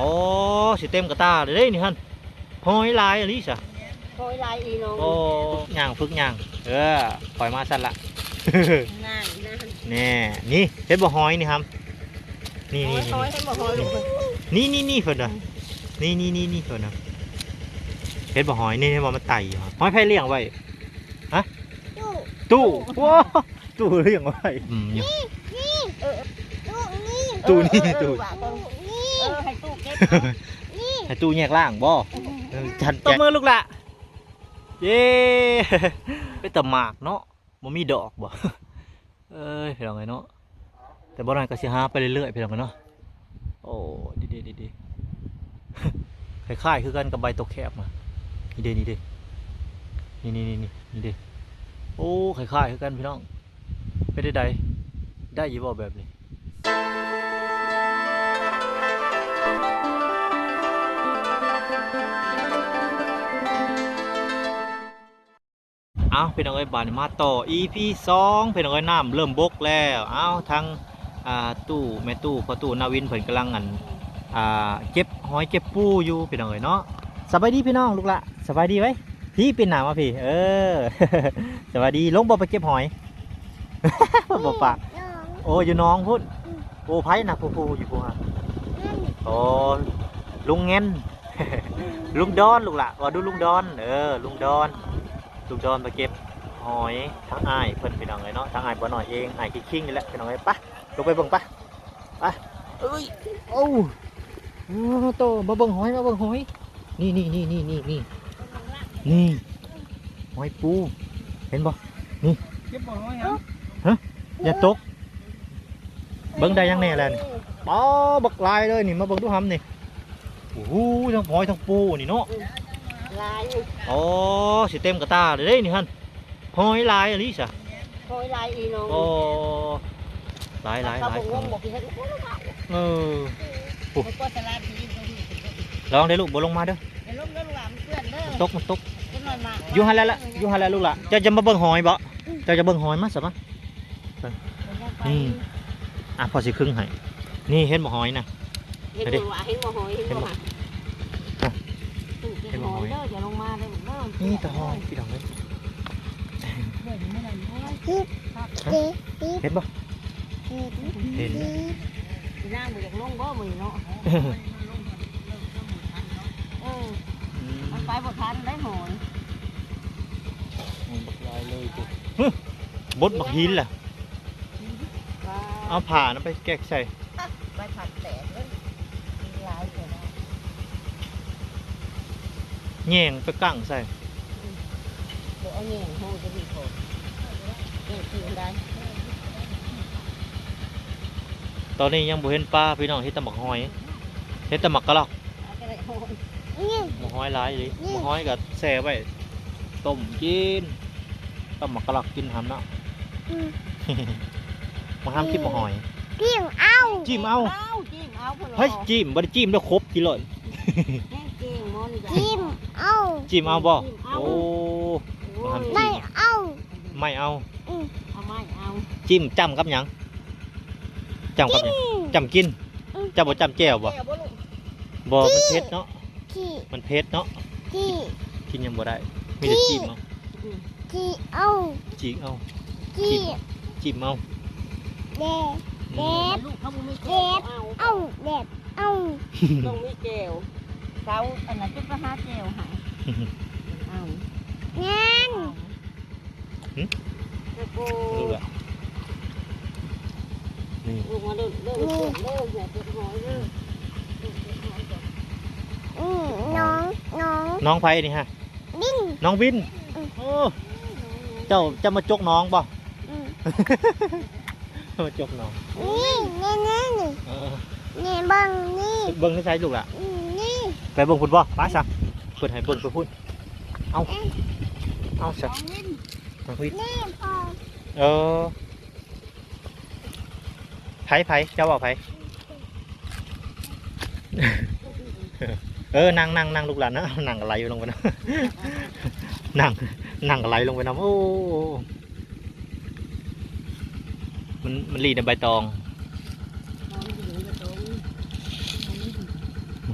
ອໍ ຊິເຕັມກະຕ່າເດ້ນີ້ຫັ້ນ ຫອຍຫຼາຍອີ່ຫຼີຊະ ຫອຍຫຼາຍອີ່ນ້ອງ. ໂອ້ ຍ່າງຝຶກຍ່າງ ເອີ ຂ້ອຍມາຊັ້ນລະ ງ່າຍນະ. ແນ່ ນີ້ເຫັນບໍ່ຫອຍນີ້ຫຳ ນີ້ໆໆ ນີ້ໆໆ ເພິ່ນວ່າ ນີ້ໆໆ ເພິ່ນວ່າ ເຫັນບໍ່ຫອຍນີ້ ເຫັນບໍ່ ມັນໄຕ່ຢູ່ ຫອຍໃຜລ້ຽງໄວ້ ຮະ? ຕູ້ ຕູ້ ວ້າ ຕູ້ລ້ຽງໄວ້ ອືມ ຢູ່ ນີ້ ນີ້ ເອີ ຕູ້ນີ້ ຕູ້ນີ້ ເອີ ຕູ້ ເອີ ຕູ້ນີ້ ເອີ ໃຫ້ຕູ້ເກັບ ນີ້ ໃຫ້ຕູ້ແຍກລ້າງບໍ່? ເອີ ຈັດ ຕົບມືລູກຫຼ້າ ເຢ້ ເປັນຕາໝາກເນາະ ບໍ່ມີດອກບໍ່? ເອີຍ ພີ່ນ້ອງເອີຍເນາະ ແຕ່ບໍ່ນັ້ນກໍຊິຫາໄປເລື້ອຍໆ ພີ່ນ້ອງເອີຍເນາະ. ໂອ້ ດີໆໆໆ ຄ້າຍໆຄືກັນກັບໃບຕົກແຄບມາ ນີ້ເດ້ ນີ້ເດ້ ນີ້ໆໆ ນີ້ເດ້. ໂອ້ ຄ້າຍໆຄືກັນພີ່ນ້ອງ ເປັນໃດ ໄດ້ຢູ່ບໍ່ແບບນີ້? ເອົາ ພີ່ນ້ອງເອີຍ ບາດນີ້ມາຕໍ່ ອີພີສອງ ພີ່ນ້ອງເອີຍ ນ້ຳເລີ່ມບົກແລ້ວ. ເອົາ ທາງ ອ່າ ຕູ້ ແມ່ຕູ້ ພໍ່ຕູ້ ນາວິນ ເພິ່ນກຳລັງ ອັນ ອ່າ ເກັບຫອຍເກັບປູຢູ່ ພີ່ນ້ອງເອີຍເນາະ. ສະບາຍດີພີ່ນ້ອງ ລູກຫຼ້າ ສະບາຍດີໄວ້ ພີ້ ປີນໜ້າມາພີ້ ເອີ ສະບາຍດີ. ລົງບໍ່ໄປເກັບຫອຍ? ບໍ່ປາກ ໂອ້ ຢູ່ໜອງພຸ້ນ ອືມ ໂອ້ ໃຜນະ ຜູ້ໆຢູ່ພຸ້ນຫະ? ອືມ ໂອ້ ລຸງແງນ ລຸງດອນ ລູກຫຼ້າ ວ່າດູລຸງດອນ ເອີ ລຸງດອນ ລຸງດອນໄປເກັບຫອຍ ທາງອ້າຍເພິ່ນ ພີ່ນ້ອງເອີຍເນາະ ທາງອ້າຍບໍ່ນ້ອຍເອງ ອ້າຍຄິງໆນີ້ແຫຼະ ພີ່ນ້ອງເອີຍ. ໄປ ລົງໄປເບິ່ງ ໄປ ໄປ ເອີຍ ໂອ້ ໂອ້ ໂຕ ມາເບິ່ງຫອຍ ມາເບິ່ງຫອຍ ນີ້ໆໆໆ ນີ້ ຫອຍປູ ເຫັນບໍ່? ນີ້ ເກັບບໍ່ຫອຍຫຍັງ? ຮະ ຢ່າຕົກ ເບິ່ງໄດ້ຫຍັງແດ່ແລ້ວນີ້ ປໍ ບັກຫຼາຍເລີຍນີ້ ມາເບິ່ງດູຫຳນີ້. ໂອ້ໂຫ ທັງຫອຍທັງປູນີ້ເນາະ ຫຼາຍ ອໍ ຊິເຕັມກະຕ່າເດ້ນີ້ຫັ້ນ ຫອຍຫຼາຍອີ່ຫຼີຊະ ຫອຍຫຼາຍອີ່ນ້ອງ ອໍ ຫຼາຍໆໆ ເຂົາບໍ່ງມບໍ່ໄປເຮັດ ເອີ ໂອ້ ລະວັງເດີລູກ ບໍ່ລົງມາເດີ ຢ່າລົງເດີລູກຫຼານ ມັນເປື້ອນເດີ ມັນຕົກ ມັນຕົກ ຢູ່ຫັ້ນແຫຼະ ຢູ່ຫັ້ນແຫຼະລູກຫຼ້າ ເຈົ້າຈະມາເບິ່ງຫອຍບໍ່? ເຈົ້າຈະເບິ່ງຫອຍ ມາຊະມາ ນີ້ ອ່ະ ພໍ່ຊິຄຶງໃຫ້ ນີ້ ເຫັນບໍ່ຫອຍນະ ເຫັນບໍ່ຫອຍ ເຫັນບໍ່ຫອຍ ເຫັນບໍ່ຫອຍ ເຫັນບໍ່ຫອຍ ຢ່າລົງມາເດີ ນີ້ແຕ່ຫອຍ ພີ່ນ້ອງເອີຍ ເຫັນບໍ່? ເຫັນ ນາງບໍ່ຢາກລົງບໍ່ມື້ນີ້ເນາະ ເອີ ມັນໄປບໍ່ທັນໄດ້ຫອຍ ໂອ້ ບັກຫຼາຍເລີຍ ບົດບັກຫີນລະ ເອົາຜ້ານັ້ນໄປແກະໃສ່ ໃບພັດແຕກເລີຍ ຫຼາຍເກີນ ແຍງໄປກັ້ງໃສ່ ບໍ່ເອົາແຍງ ເຮົາຈະມີພໍ ແຍງກິນໄດ້ ຕອນນີ້ຍັງບໍ່ເຫັນປາ ພີ່ນ້ອງ ເຫັນແຕ່ໝາກຫອຍ ເຫັນແຕ່ໝາກກະລອກ ໝາກຫອຍຫຼາຍອີ່ຫຼີ ໝາກຫອຍກໍແຊ່ໄວ້ ຕົ້ມກິນ ຕຳໝາກກະລອກກິນຫຳເນາະ ອືມ ມາຫຳກິນໝາກຫອຍ ຈິ້ມເອົາ ຈິ້ມເອົາ ເອົາ ຈິ້ມເອົາ ເຮີ້ຍ ຈິ້ມ ບໍ່ໄດ້ຈິ້ມແລ້ວ ຄົບກິນໂລດ ແຮງຈິ້ມ ຈິ້ມເອົາ ຈິ້ມເອົາບໍ່? ໂອ້ ມາຫຳຈິ້ມ ໄມ້ເອົາ ໄມ້ເອົາ ອືມ ເອົາໄມ້ເອົາ ຈິ້ມຈ້ຳກັບຫຍັງ? ຈ້ຳກັບຫຍັງ? ຈ້ຳກິນ ອືມ ເຈົ້າບໍ່ຈ້ຳແຈ່ວບໍ່? ແຈ່ວບໍ່ລູກ? ບໍ່ ມັນເຜັດເນາະ ຈີ່ ມັນເຜັດເນາະ ຈີ່ ກິນຍັງບໍ່ໄດ້ ມີແຕ່ຈີ້ມເອົາ ຈີ່ເອົາ ຈີ່ເອົາ ຈີ່ ຈີ້ມເອົາ ແດບ ແດບ ລູກເຂົາບໍ່ມີແຈວ ແດບເອົາ ແດບເອົາ ຕ້ອງມີແຈວ ເຊົາອັນນັ້ນຈະໄປຫາແຈວໃຫ້ ເອົາ ງານ ຫຶ? ຕະໂກ ລູກລະ ນີ້ ລູກມາເດີ ເດີ ເດີ ເດີ ເດີ ເດີ ເດີ ອືມ ນ້ອງ ນ້ອງ ນ້ອງໃຜນີ້ຮະ? ວິນ ນ້ອງວິນ ອືມ ໂອ້ ເຈົ້າ ເຈົ້າມາຈົກໜອງບໍ່? ອືມ ມາຈົກໜອງ ນີ້ ນີ້ ນີ້ ນີ້ ເອີ ນີ້ ເບິ່ງນີ້ ເບິ່ງໃນໃສລູກລະ? ອືມ ນີ້ ໄປເບິ່ງພຸ້ນບໍ່? ໄປຊະ ເພິ່ນໃຫ້ເບິ່ງໄປພຸ້ນ ເອົາ ເອົາຊະ ນ້ອງວິນ ນ້ອງວິນ ນີ້ພໍ່ ເອີ ໃຜ ໃຜ ເຈົ້າເວົ້າໃຜ? ເອີ ນັ່ງ ນັ່ງ ນັ່ງ ລູກຫຼານນະ ນັ່ງກະໄຫຼລົງໄປນຳ ນັ່ງ ນັ່ງກະໄຫຼລົງໄປນຳ ໂອ້ ມັນ ມັນລີ້ນໃບຕອງ ມັນ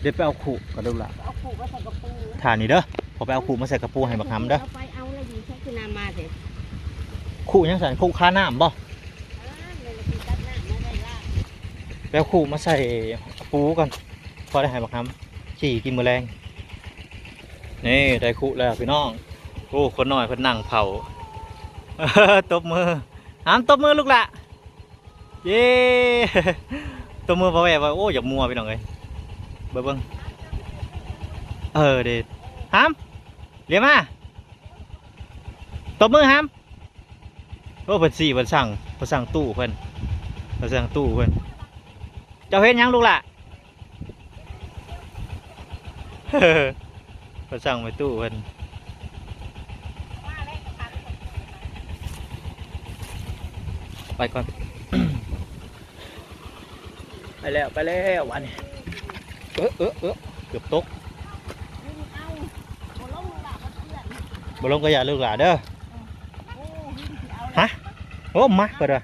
เดี๋ยวไปเอาคุก่อนลูกหลาน เอาคุมาใส่กระปู ถ่านี่เด้อ พอไปเอาคุมาใส่กระปูให้บักหำเด้อ เอาไปเอาแล้วอยู่ใช้คือนำมาสิ คุหยังซั่น คุคาน้ำบ่ อ่า เดี๋ยวเราไปตักน้ำมาได้ละ ไปเอาคุมาใส่กระปูก่อน พอได้ให้บักหำ ขี่กินมื้อแลง นี่ได้คุแล้วพี่น้อง โอ้ คนน้อยเพิ่นนั่งเผา ตบมือ หำตบมือลูกหละ เย้ ตบมือพอแว่ว่า โอ้ อยากมัวพี่น้องเอ้ย เบิ่งเบิ่ง เออ เด้ หำ เดี๋ยวมา ตบมือหำ โอ้ เพิ่นซี้ เพิ่นสั่ง เพิ่นสั่งตู้เพิ่น เพิ่นสั่งตู้เพิ่น เจ้าเฮ็ดหยังลูกหละ เพิ่นสั่งไปตู้เพิ่น ไปก่อน ไปแล้ว ไปแล้ว อันนี้ เออ เออ เออ เกือบตก บ่ลงก็อย่าลูกหลานเด้อ ฮะ โอ้ มาเพิ่นว่า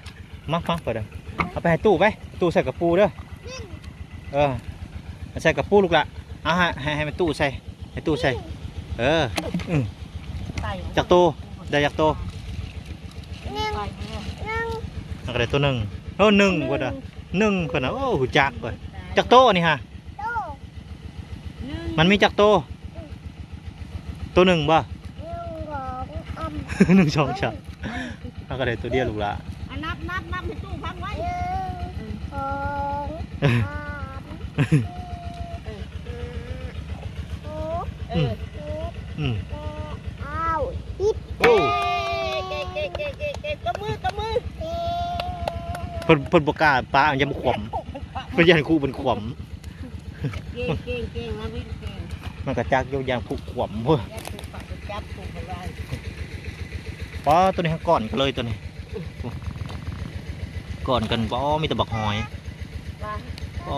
มา มาเพิ่นว่า เอาไปให้ตู้ไป ตู้ใส่กระปูเด้อ เออ ใส่กระปูลูกหละ เอาให้ ให้ ให้มันตู้ใส่ ให้ตู้ใส่ เออ อืม จักโต ได้จักโต หนึ่ง หนึ่ง มันก็ได้ตัวหนึ่ง โอ้ หนึ่งเพิ่นว่า หนึ่งเพิ่นน่ะ โอ้ ฮู้จักเพิ่น จักโตอันนี้ฮะ โต มันมีจักโต โตหนึ่งบ่ หนึ่ง สอง สาม หนึ่ง สอง สาม มันก็ได้ตัวเดียวลูกหละ อ่ะ นับ นับ นับให้ตู้พักไว้ หนึ่ง สอง สาม สี่ ห้า หก อืม เจ็ด อืม แปด เก้า สิบ โอ้ เก่ง เก่ง เก่ง เก่ง เก่ง ตบมือ ตบมือ เพิ่น เพิ่นบ่กล้าปะ ย่านมันขวม เพิ่นย่านคุมันขวม เก่ง เก่ง เก่ง มาวินเก่ง มันก็จักอยู่ ย่านคุขวมพุ้น จับคุไปไว้ ปอ ตัวนี้ก่อนกันเลยตัวนี้ ก่อนกัน ปอ มีแต่บักหอย ปอ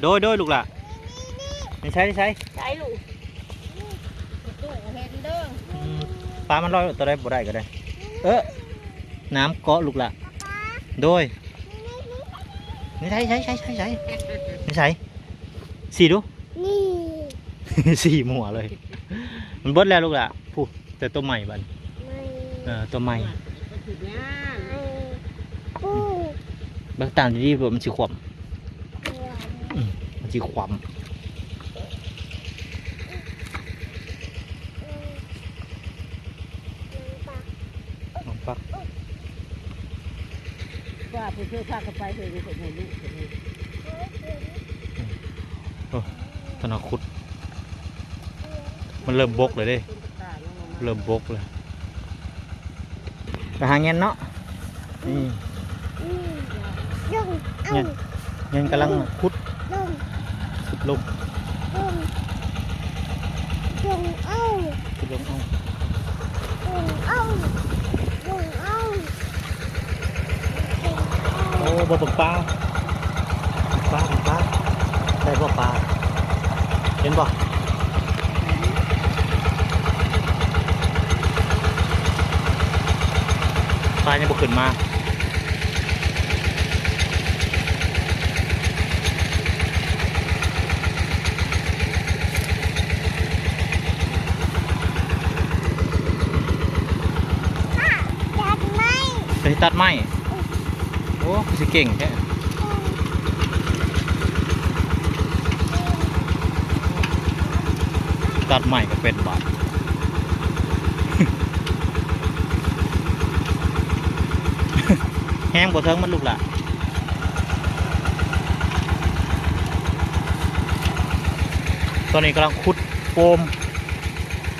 โดย โดย ลูกหละ นี่ใช้ นี่ใช้ ใช้ลูก ตู้เห็นเด้อ อืม ปลามันลอยตัวใดบ่ได้ก็ได้ เออ น้ำเกาะลูกหละ โดย นี่ใช้ ใช้ ใช้ ใช้ ใช้ นี่ใช้ สีดู นี่ สีมัวเลย มันเบิดแล้วลูกหละ ผู้ แต่ตัวใหม่บัด ใหม่ เออ ตัวใหม่ มันสิยาก ใหม่ ปู เบิ่งตามดีๆ มันสิขวม ขวม อืม มันสิขวม อืม น้องปัก ว่าเพิ่นเคยพากันไปเพิ่นก็บ่รู้เพิ่น โอ้ ตอนนั้นขุด มันเริ่มบกเลยเด้ เริ่มบกเลย ไปหาแง่นเนาะ นี่ ลง เอา แง่น แง่นกำลังขุด ลง ขุดลง ลง ลงเอา ขุดลงเอา ลงเอา ลงเอา โอ้ บ่เบิ่งปลา ปลา ปลา ได้บ่ปลา เห็นบ่ ปลายังบ่ขึ้นมา ตัดไม้ ไปตัดไม้ โอ้ คือสิเก่งแท้ ตัดไม้ก็เป็นบาด แฮงบ่เทิงมันลูกหละ ตอนนี้กำลังขุดโฟม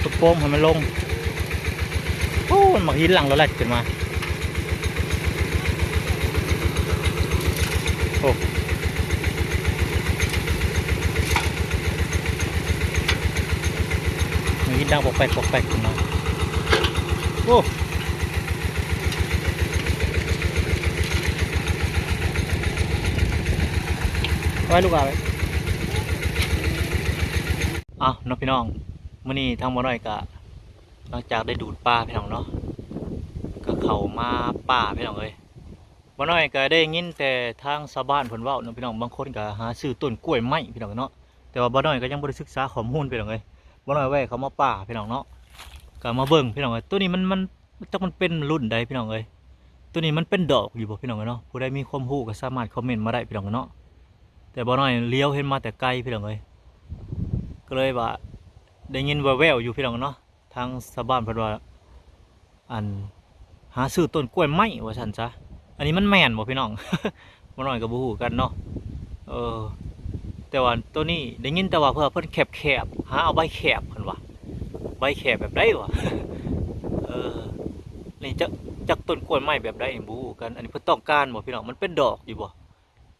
ขุดโฟมให้มันลง โอ้ มันมาหินหลังเราแลดขึ้นมา โอ้ มันหินดังปอกแปกปอกแปกขึ้นมา โอ้ ไว้ลูกหลาน เอ้าเนาะพี่น้อง มื้อนี้ทางบ่าวน้อยก็หลังจากได้ดูดปลาพี่น้องเนาะ ก็เข้ามาป่าพี่น้องเอ้ย บ่าวน้อยก็ได้ยินแต่ทางชาวบ้านเพิ่นเว้าเนาะพี่น้อง บางคนก็หาซื้อต้นกล้วยไม้พี่น้องเนาะ ແຕ່ວ່າບ່າວນ້ອຍກໍຍັງບໍ່ໄດ້ສຶກສາຂໍ້ມູນພີ່ນ້ອງເອີຍ. ບ່າວນ້ອຍແວ່ເຂົ້າມາປ່າພີ່ນ້ອງເນາະ ກໍມາເບິ່ງພີ່ນ້ອງເອີຍ. ໂຕນີ້ມັນ ມັນ ຈັກມັນເປັນລຸ້ນໃດພີ່ນ້ອງເອີຍ. ໂຕນີ້ມັນເປັນດອກຢູ່ບໍ່ພີ່ນ້ອງເອີຍເນາະ? ຜູ້ໃດມີຄວາມຮູ້ກໍສາມາດຄອມເມັນມາໄດ້ພີ່ນ້ອງເນາະ. ແຕ່ບ່າວນ້ອຍຫຼຽວເຫັນມາແຕ່ໄກພີ່ນ້ອງເອີຍ ກໍເລີຍວ່າໄດ້ຍິນແວ່ວໆຢູ່ພີ່ນ້ອງເນາະ. ທາງຊາວບ້ານເພິ່ນວ່າ ອັນ ຫາຊື້ຕົ້ນກ້ວຍໄມ້ວ່າຊັ້ນຊະ. ອັນນີ້ມັນແມ່ນບໍ່ພີ່ນ້ອງ? ບ່າວນ້ອຍກໍບໍ່ຮູ້ຄືກັນເນາະ. ເອີ ແຕ່ວ່າໂຕນີ້ໄດ້ຍິນແຕ່ວ່າເພິ່ນ ເພິ່ນແຄບໆ ຫາເອົາໃບແຄບເພິ່ນວ່າ ໃບແຄບແບບໃດວະ? ເອີ ນີ້ຈັກ ຈັກຕົ້ນກ້ວຍໄມ້ແບບໃດນີ້ບໍ່ຮູ້ຄືກັນ. ອັນນີ້ເພິ່ນຕ້ອງການບໍ່ພີ່ນ້ອງ? ມັນເປັນດອກຢູ່ບໍ່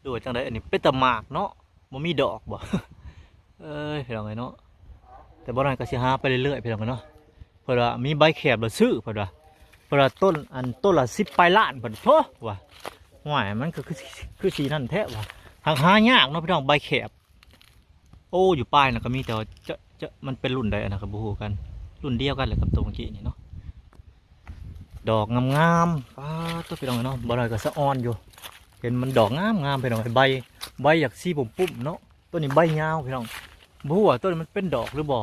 ຫຼືວ່າຈັ່ງໃດ? ອັນນີ້ເປັນຕາໝາກເນາະ ບໍ່ມີດອກບໍ່? ເອີຍ ພີ່ນ້ອງເອີຍເນາະ. ແຕ່ບ່າວນ້ອຍກໍຊິຫາໄປເລື້ອຍໆ ພີ່ນ້ອງເອີຍເນາະ. ເພິ່ນວ່າມີໃບແຄບລະຊື້ ເພິ່ນວ່າ ເພິ່ນວ່າຕົ້ນ ອັນ ຕົ້ນລະສິບປາຍລ້ານ ເພິ່ນ ໂທ້ ວ່າ ຫ້ວຍ ມັນກໍຄື ຄືຊິນັ້ນແທ້ວ່າ. ຫາ ຫາຍາກເນາະພີ່ນ້ອງ ໃບແຄບ. ໂອ້ ຢູ່ປ່ານະກໍມີ ແຕ່ວ່າຈະ ຈະ ມັນເປັນລຸ້ນໃດ ອັນນັ້ນກໍບໍ່ຮູ້ຄືກັນ. ລຸ້ນດຽວກັນແຫຼະກັບໂຕເມື່ອກີ້ນີ້ເນາະ. ດອກງາມໆ ປາດໂທ້ ພີ່ນ້ອງເອີຍເນາະ. ບ່າວນ້ອຍກໍສະອອນຢູ່ ເຫັນມັນດອກງາມໆ ພີ່ນ້ອງເອີຍ. ໃບ ໃບຢາກສີປຸ້ມໆ ເນາະ. ໂຕນີ້ໃບຍາວພີ່ນ້ອງ ບໍ່ຮູ້ວ່າໂຕນີ້ມັນເປັນດອກຫຼືບໍ່.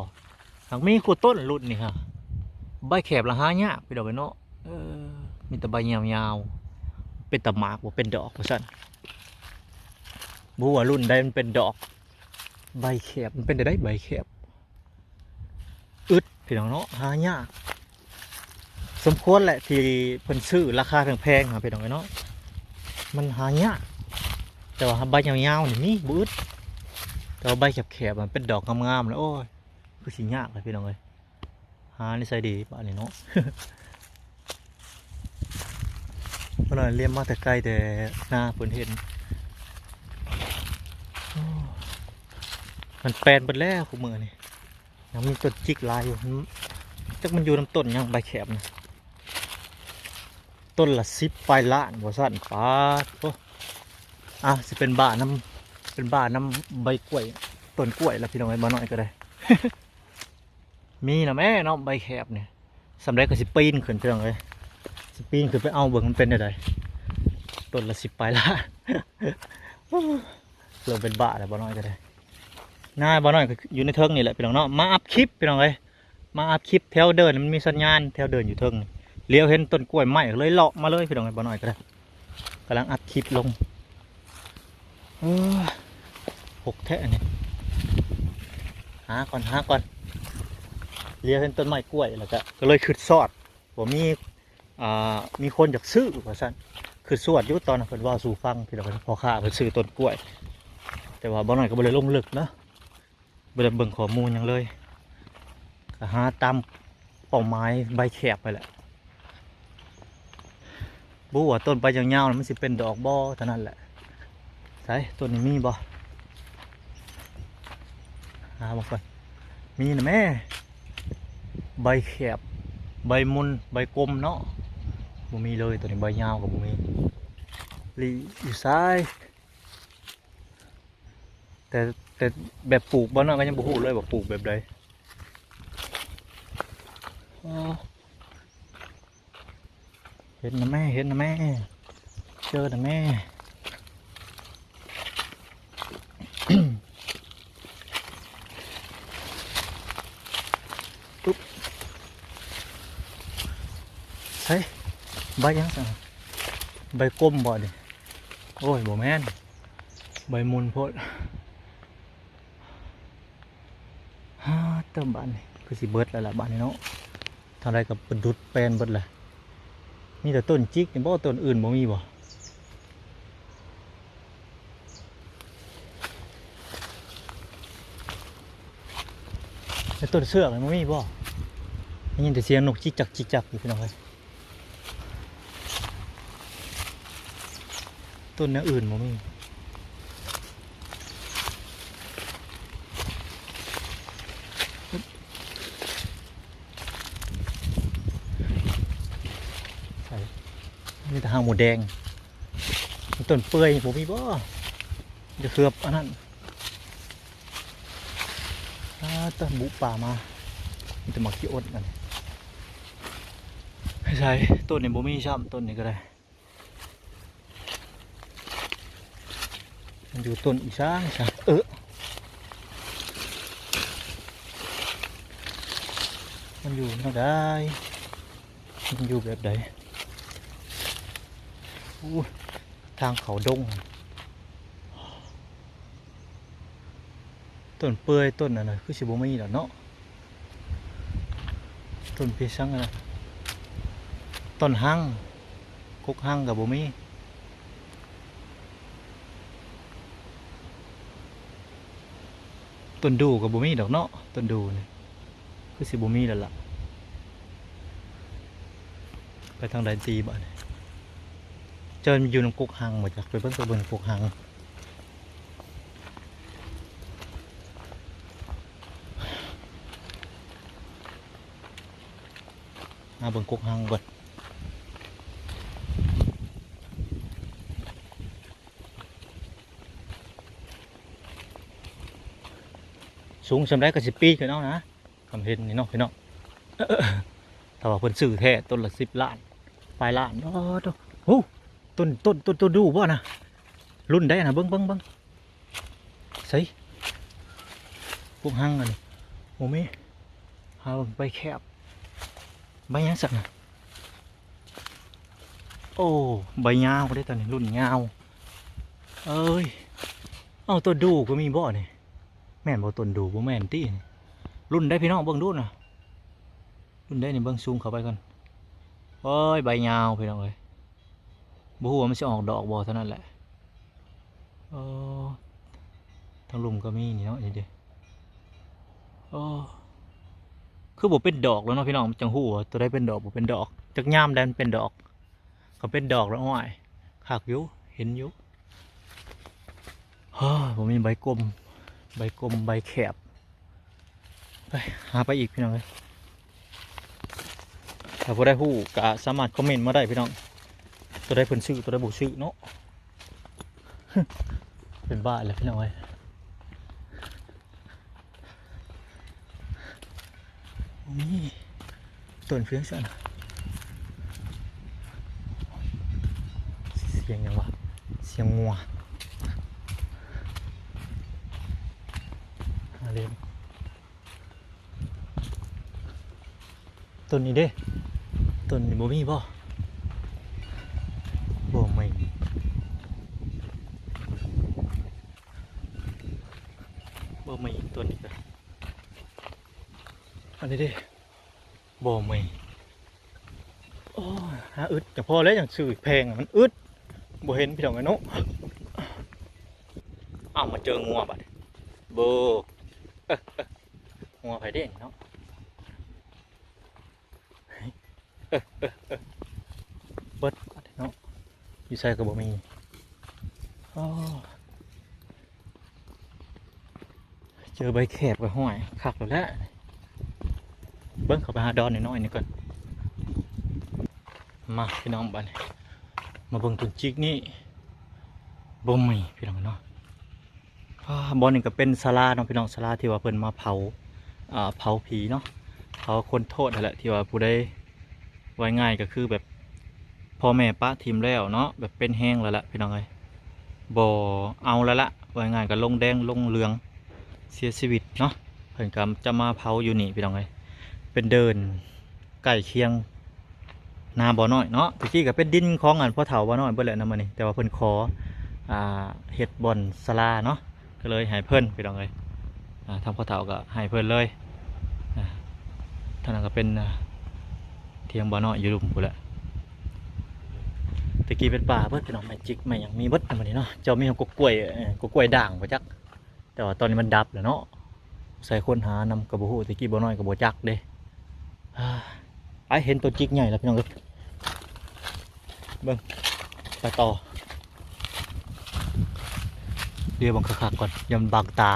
ຫາກມີຄູ່ຕົ້ນລຸ້ນນີ້ຫາ ໃບແຄບລະຫາຍາກພີ່ນ້ອງເອີຍເນາະ. ເອີ ມີແຕ່ໃບຍາວໆ ເປັນຕາໝາກບໍ່ເປັນດອກວ່າຊັ້ນ. ບໍ່ຮູ້ວ່າລຸ້ນໃດມັນເປັນດອກ. ໃບແຄບ ມັນເປັນຈັ່ງໃດໃບແຄບ? ອຶດພີ່ນ້ອງເນາະ ຫາຍາກ. ສົມຄວນແຫຼະທີ່ເພິ່ນຊື້ລາຄາແພງໆ ຫາພີ່ນ້ອງເອີຍເນາະ. ມັນຫາຍາກ ແຕ່ວ່າໃບຍາວໆນີ້ມີ ບໍ່ອຶດ. ແຕ່ວ່າໃບແຄບໆ ມັນເປັນດອກງາມໆ ແລ້ວ ໂອ້ຍ ຄືຊິຍາກແຫຼະພີ່ນ້ອງເອີຍ. ຫານິໄສດີບາດນີ້ເນາະ. ເພິ່ນວ່າລຽມມາແຕ່ໄກ ແຕ່ໜ້າເພິ່ນເຫັນ. ໂອ້ ມັນແປນເບິດແລ້ວຄູ່ມື້ນີ້. ຍັງມີຕົ້ນຈິກຫຼາຍຢູ່ ມັນ ຈັກມັນຢູ່ນຳຕົ້ນຫຍັງໃບແຄບນະ. ຕົ້ນລະສິບປາຍລ້ານວ່າຊັ້ນ. ປາດໂທ້ ອາ ຊິເປັນບ້ານຳ ເປັນບ້ານຳໃບກ້ວຍ ຕົ້ນກ້ວຍລະພີ່ນ້ອງເອີຍ. ບ່າວນ້ອຍກໍໄດ້ ມີນະແມ້ເນາະ ໃບແຄບນີ້. ສ່ຳໃດກໍຊິປີນຂຶ້ນພີ່ນ້ອງເອີຍ ຊິປີນຂຶ້ນໄປເອົາເບິ່ງມັນເປັນແນວໃດ. ຕົ້ນລະສິບປາຍລ້ານ ເລີ່ມເປັນບ້າແລ້ວ ບ່າວນ້ອຍກໍໄດ້. ນາບ່າວນ້ອຍກໍຢູ່ໃນເທິງນີ້ແຫຼະພີ່ນ້ອງເນາະ ມາອັບຄລິບພີ່ນ້ອງເອີຍ. ມາອັບຄລິບແຖວເດີ່ນ ມັນມີສັນຍານແຖວເດີ່ນຢູ່ເທິງ. ຫຼຽວເຫັນຕົ້ນກ້ວຍໄມ້ ກໍເລີຍເລາະມາເລີຍພີ່ນ້ອງເອີຍ. ບ່າວນ້ອຍກໍໄດ້ ກຳລັງອັບຄລິບລົງ. ເອີ ຫົກແທ້ອັນນີ້ ຫາກ່ອນ ຫາກ່ອນ. ຫຼຽວເຫັນຕົ້ນໄມ້ກ້ວຍ ແລ້ວກໍ ກໍເລີຍຄິດຊອດ ບໍ່ມີ ອ່າ ມີຄົນຢາກຊື້ວ່າຊັ້ນ. ຄືຊວດຢູ່ຕອນນັ້ນເພິ່ນເວົ້າສູ່ຟັງ ພີ່ນ້ອງ ພໍ່ຄ້າເພິ່ນຊື້ຕົ້ນກ້ວຍ. ແຕ່ວ່າບ່າວນ້ອຍກໍບໍ່ໄດ້ລົງເລິກເນາະ ບໍ່ໄດ້ເບິ່ງຂໍ້ມູນຫຍັງເລີຍ ກໍຫາຕາມເປົ້າໝາຍໃບແຄບໄປແຫຼະ. ບໍ່ຮູ້ວ່າຕົ້ນໃບຍາວໆ ມັນຊິເປັນດອກບໍ່ ເທົ່ານັ້ນແຫຼະ. ໃສ ຕົ້ນນີ້ມີບໍ່? ຫາເບິ່ງກ່ອນ. ມີນະແມ້ ໃບແຄບ ໃບມົນ ໃບກົມເນາະ. ບໍ່ມີເລີຍ ໂຕນີ້ໃບຍາວກໍບໍ່ມີ. ລີ້ຢູ່ໃສ? ແຕ່ ແຕ່ແບບປູກບ່ອນນັ້ນກໍຍັງບໍ່ຮູ້ເລີຍວ່າປູກແບບໃດ. ເຫັນນະແມ່ ເຫັນນະແມ່ ເຈີນະແມ່. ໃສ ໃບຫຍັງຊັ້ນ? ໃບກົມບໍ່ນີ້? ໂອ້ຍ ບໍ່ແມ່ນ ໃບມົນໂພດ. ຫາ ເຕີມບາດນີ້ ຄືຊິເບິດແລ້ວລະບາດນີ້ເນາະ. ທາງໃດກໍປະດຸດແປນເບິດແຫຼະ. ມີແຕ່ຕົ້ນຈິກນີ້ບໍ່? ຕົ້ນອື່ນບໍ່ມີບໍ່? ແລ້ວຕົ້ນເຊືອກນີ້ບໍ່ມີບໍ່? ໄດ້ຍິນແຕ່ສຽງນົກຈິກຈັກ ຈິກຈັກຢູ່ ພີ່ນ້ອງເອີຍ. ຕົ້ນແນວອື່ນບໍ່ມີ. ໃສ ມີແຕ່ຫາງໝູແດງ. ຕົ້ນເປື່ອຍບໍ່ມີບໍ່? ຈະເຂືອບອັນນັ້ນ. ອາ ຕະບຸປ່າມາ ມີແຕ່ໝາກຂີ້ອົດນັ້ນ. ໃສ ຕົ້ນນີ້ບໍ່ມີຊ້ຳ ຕົ້ນນີ້ກໍໄດ້. ມັນຢູ່ຕົ້ນອີສານຊະ. ເອີ ມັນຢູ່ແນວໃດ? ມັນຢູ່ແບບໃດ? ໂອ້ ທາງເຂົ້າດົງ. ຕົ້ນເປື່ອຍ ຕົ້ນອັນນັ້ນຄືຊິບໍ່ມີແລ້ວເນາະ. ຕົ້ນພີສັງອັນນັ້ນ ຕົ້ນຮັງ ກົກຮັງກໍບໍ່ມີ. ຕົ້ນດູ່ກໍບໍ່ມີດອກເນາະ. ຕົ້ນດູ່ນີ້ຄືຊິບໍ່ມີແລ້ວລະ. ໄປທາງໃດຕີບາດນີ້? ເຈົ້າຢູ່ນຳກົກຮັງບໍ່ຈັກ? ໄປເບິ່ງ ໄປເບິ່ງກົກຮັງ. ຫາເບິ່ງກົກຮັງກ່ອນ. ສູງສ່ຳໃດກໍຊິປີນຂຶ້ນເອົານະ. ຄຳເຫັນນີ້ເນາະພີ່ນ້ອງ. ຖ້າວ່າເພິ່ນຊື້ແທ້ ຕົ້ນລະສິບລ້ານ ປາຍລ້ານ. ໂອ້ໂຕ ໂອ້ ຕົ້ນ ຕົ້ນ ຕົ້ນ ຕົ້ນດູ່ບໍ່ນະ? ລຸ້ນໃດນະ? ເບິ່ງ ເບິ່ງ ເບິ່ງ ໃສ? ພວກຮັງອັນນີ້ບໍ່ມີ. ຫາເບິ່ງໃບແຄບ ໃບຫຍັງຊັ້ນນະ? ໂອ້ ໃບຍາວເດ້ຕອນນີ້ ລຸ້ນຍາວ. ເອີຍ ເອົ້າ ຕົ້ນດູ່ກໍມີບໍ່ນີ້? ແມ່ນບໍ່ຕົ້ນດູ່? ບໍ່ແມ່ນຕິນີ້. ລຸ້ນໃດພີ່ນ້ອງ ເບິ່ງດູນະ ລຸ້ນໃດນີ້? ເບິ່ງຊູມເຂົ້າໄປກ່ອນ. ໂອ້ຍ ໃບຍາວພີ່ນ້ອງເອີຍ. ບໍ່ຮູ້ວ່າມັນຊິອອກດອກບໍ່ເທົ່ານັ້ນແຫຼະ. ເອີ ທາງລຸ່ມກໍມີນີ້ເນາະ ນີ້ເດ້. ເອີ ຄືບໍ່ເປັນດອກແລ້ວເນາະພີ່ນ້ອງ ມັນຈັ່ງຮູ້ວ່າຕົວໃດເປັນດອກບໍ່ເປັນດອກ. ຈັກຍາມໃດມັນເປັນດອກ. ຄັນເປັນດອກແລ້ວ ໂອ້ຍ ຄັກຢູ່ ເຫັນຢູ່. ເຮີ້ຍ ບໍ່ມີໃບກົມ ໃບກົມ ໃບແຄບ. ໄປ ຫາໄປອີກພີ່ນ້ອງເອີຍ. ຖ້າຜູ້ໃດຮູ້ກໍສາມາດຄອມເມັນມາໄດ້ພີ່ນ້ອງ ຕົວໃດເພິ່ນຊື້ ຕົວໃດບໍ່ຊື້ເນາະ. ເປັນບ້າແລ້ວພີ່ນ້ອງເອີຍ. ນີ້ ຕົ້ນພຽງຊັ້ນ. ສຽງຫຍັງວະ? ສຽງງົວ. ຫາເຫຼັ້ນ ຕົ້ນນີ້ເດ້. ຕົ້ນນີ້ບໍ່ມີບໍ່? ບໍ່ມີ ບໍ່ມີ. ຕົ້ນນີ້ກໍ ອັນນີ້ເດ້ ບໍ່ມີ. ໂອ້ຍ ຫາອຶດ ກໍພໍແລ້ວ ຫຍັງຊື້ແພງ ມັນອຶດ ບໍ່ເຫັນພີ່ນ້ອງເອີຍເນາະ. ອ້າວ ມາເຈີງົວບາດນີ້ ໂບ ເອີ ເອີ ງົວໃຜເດ້ນີ້ເນາະ. ເອີ ເອີ ເອີ ເບິດເນາະ ຢູ່ໃສກໍບໍ່ມີ. ອໍ ເຈີໃບແຄບກໍຫ້ອຍຄັກແລ້ວແຫຼະ. ເບິ່ງ ເຂົ້າໄປຫາດອນນ້ອຍໆນີ້ກ່ອນ. ມາພີ່ນ້ອງ ບາດນີ້ມາເບິ່ງຕົ້ນຈິກນີ້ ບໍ່ມີພີ່ນ້ອງເນາະ. ອ່າ ບ່ອນນີ້ກໍເປັນສາລາເນາະພີ່ນ້ອງ ສາລາທີ່ວ່າເພິ່ນມາເຜົາ ອ່າ ເຜົາຜີເນາະ ເຜົາຄົນໂທດຫັ້ນແຫຼະ ທີ່ວ່າຜູ້ໃດ ເວົ້າງ່າຍກໍຄືແບບພໍ່ແມ່ປະຖິ້ມແລ້ວເນາະ ແບບເປັນແຮງແລ້ວລະພີ່ນ້ອງເອີຍ ບໍ່ເອົາແລ້ວລະ ເວົ້າງ່າຍກໍລົງແດງລົງເຫຼືອງ ເສຍຊີວິດເນາະ. ເພິ່ນກໍຈະມາເຜົາຢູ່ນີ້ພີ່ນ້ອງເອີຍ ເປັນເດີ່ນໃກ້ຄຽງ ນາບໍ່ນ້ອຍເນາະ. ແຕ່ກີ້ກໍເປັນດິນຂອງອັນພໍ່ເຖົ້າບໍ່ນ້ອຍເບິດແຫຼະນະມື້ນີ້ ແຕ່ວ່າເພິ່ນຂໍ ອ່າ ເຮັດບ່ອນສາລາເນາະ ກໍເລີຍໃຫ້ເພິ່ນພີ່ນ້ອງເອີຍ. ອ່າ ທາງພໍ່ເຖົ້າກໍໃຫ້ເພິ່ນເລີຍ. ອ່າ ທາງນັ້ນກໍເປັນ ອ່າ ຖຽງບໍ່ນ້ອຍຢູ່ລຸ່ມພຸ້ນແຫຼະ. ແຕ່ກີ້ເປັນປ່າເບິດພີ່ນ້ອງ ໄມ້ຈິກໄມ້ຫຍັງມີເບິດນະມື້ນີ້ເນາະ. ເຈົ້າມີຫຍັງ ກົກກ້ວຍ ເອີ ກົກກ້ວຍດ່າງບໍ່ຈັກ ແຕ່ວ່າຕອນນີ້ມັນດັບແລ້ວເນາະ ໃສ່ຄົ້ນຫານຳກໍບໍ່ຮູ້ ແຕ່ກີ້ບໍ່ນ້ອຍກໍບໍ່ຈັກເດ້. ອ່າ ໄປ ເຫັນຕົ້ນຈິກໃຫຍ່ແລ້ວພີ່ນ້ອງເອີຍ ເບິ່ງ ໄປຕໍ່ ດຽວເບິ່ງຄັກໆກ່ອນ ຢ້ານບັງຕາ.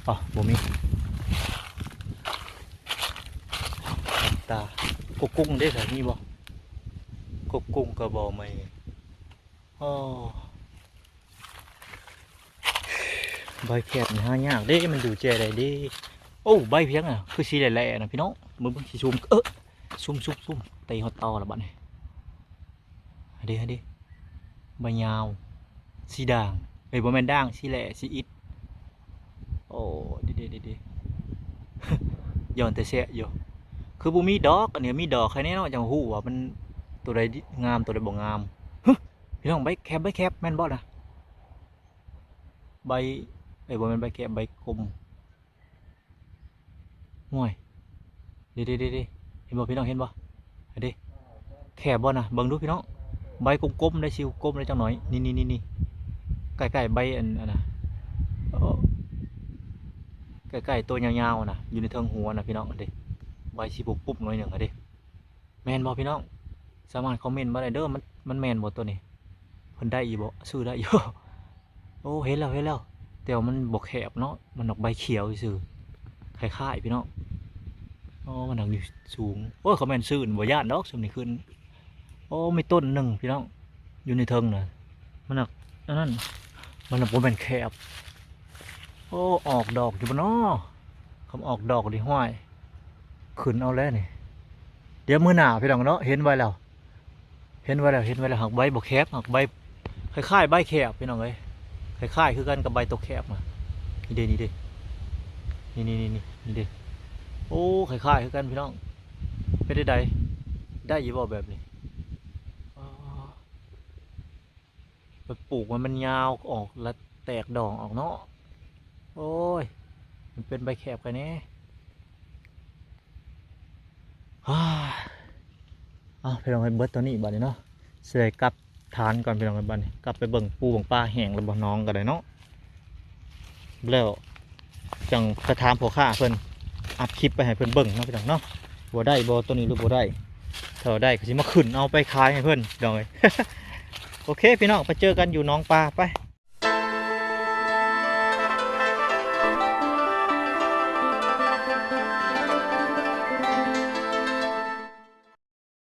ອໍ ບໍ່ມີ ບັງຕາ. ກົກກຸ້ງເດ້ ມີບໍ່? ກົກກຸ້ງກໍບໍ່ມີ. ອໍ ໃບແຄບນີ້ຫາຍາກເດ້ ມັນຢູ່ແຈໃດເດ້? ໂອ້ ໃບພຽງນະ ຄືສີແຫຼະໆນະພີ່ນ້ອງ ເບິ່ງໆ ຊິຊູມ ເອີ ຊູມໆໆ ຕີຮອດຕໍ່ລະບາດນີ້. ຫັ້ນເດ້ ຫັ້ນເດ້ ໃບຍາວ ສີດ່າງ ເອີຍ ບໍ່ແມ່ນດ່າງ ສີແຫຼະ ສີອິດ. ໂອ້ ເດ້ໆໆໆ. ຍ້ອນແຕ່ແຊະຢູ່. ຄືບໍ່ມີດອກ, ອັນນີ້ມີດອກໃຄແນ່ເນາະ, ຈັ່ງຮູ້ວ່າມັນໂຕໃດງາມ ໂຕໃດບໍ່ງາມ. ຮະ! ພີ່ນ້ອງ, ໃບແຄບ, ໃບແຄບແມ່ນບໍ່ນະ? ໃບ, ເອີ ບໍ່ແມ່ນໃບແຄບ, ໃບກົມ. ໂອ້ຍ ເດ້ໆໆໆ ເຫັນບໍ່ພີ່ນ້ອງ, ເຫັນບໍ່? ເດ້ ແຄບບໍ່ນະ? ເບິ່ງດູພີ່ນ້ອງ, ໃບກົມໆ ໄດ້ ຊິກົມໄດ້ຈັກໜ້ອຍ. ນີ້ໆໆໆ ໃກ້ໆໃບອັນ ອັນນະ, ໃກ້ໆໂຕຍາວໆນະ, ຢູ່ໃນເທິງຫົວນະພີ່ນ້ອງ. ເດ້ ໃບຊິປຸບໆໜ້ອຍໜຶ່ງ. ເດ້ ແມ່ນບໍ່ພີ່ນ້ອງ? ສາມາດຄອມເມັນມາໄດ້ເດີ, ມັນ ມັນແມ່ນບໍ່ໂຕນີ້? ເພິ່ນໄດ້ຢູ່ບໍ່? ຊື້ໄດ້ຢູ່. ໂອ້ ເຫັນແລ້ວ ເຫັນແລ້ວ, ແຕ່ວ່າມັນບໍ່ແຄບເນາະ, ມັນອອກໃບຂຽວຊື່ໆ ຄ້າຍໆ ພີ່ນ້ອງ. ໂອ້ ມັນໜັກຢູ່ສູງ. ໂອ້ຍ ຄັນແມ່ນຊື້ນີ້ບໍ່ຢ້ານດອກ, ຊ່ຳນີ້ຂຶ້ນ. ໂອ້ ມີຕົ້ນໜຶ່ງພີ່ນ້ອງ ຢູ່ໃນເທິງນະ, ມັນໜັກ ອັນນັ້ນ ມັນໜັກບໍ່ແມ່ນແຄບ. ໂອ້ ອອກດອກຢູ່ບໍ່ນໍ? ຄັນອອກດອກນີ້ ຫ້ວຍ ຂຶ້ນເອົາແລ້ວນີ້. ດຽວມື້ໜ້າພີ່ນ້ອງເນາະ, ເຫັນໄວ້ແລ້ວ ເຫັນໄວ້ແລ້ວ ເຫັນໄວ້ແລ້ວ. ຫາກໃບບໍ່ແຄບ, ຫາກໃບຄ້າຍໆໃບແຄບພີ່ນ້ອງເອີຍ, ຄ້າຍໆຄືກັນກັບໃບຕົວແຄບນະ. ນີ້ເດ້ ນີ້ເດ້ ນີ້ໆໆໆ ນີ້ເດ້. ໂອ້ ຄ້າຍໆຄືກັນພີ່ນ້ອງ. ເຮັດໄດ້ໃດ? ໄດ້ຢູ່ບໍ່ແບບນີ້? ອໍ ໄປປູກມັນ ມັນຍາວອອກ ແລ້ວແຕກດອກອອກເນາະ. ໂອ້ຍ ມັນເປັນໃບແຄບໄປແດ່. ເອົາ ພີ່ນ້ອງເອີຍ, ເບິດເທົ່ານີ້ບາດນີ້ເນາະ, ຊິໄດ້ກັບຖານກ່ອນພີ່ນ້ອງເອີຍ. ບາດນີ້ກັບໄປເບິ່ງປູເບິ່ງປາ ແຫ້ງແລ້ວບໍ່ ໜອງກໍໄດ້ເນາະ. ແລ້ວຈັ່ງໄປຖາມພໍ່ຄ້າເພິ່ນ ອັດຄລິບໄປໃຫ້ເພິ່ນເບິ່ງເນາະພີ່ນ້ອງເນາະ, ວ່າໄດ້ບໍ່ໂຕນີ້ ຫຼືບໍ່ໄດ້. ຖ້າວ່າໄດ້ກໍຊິມາຂຶ້ນເອົາໄປຂາຍໃຫ້ເພິ່ນພີ່ນ້ອງເອີຍ. ໂອເຄພີ່ນ້ອງ, ໄປເຈີກັນຢູ່ໜອງປາ. ໄປ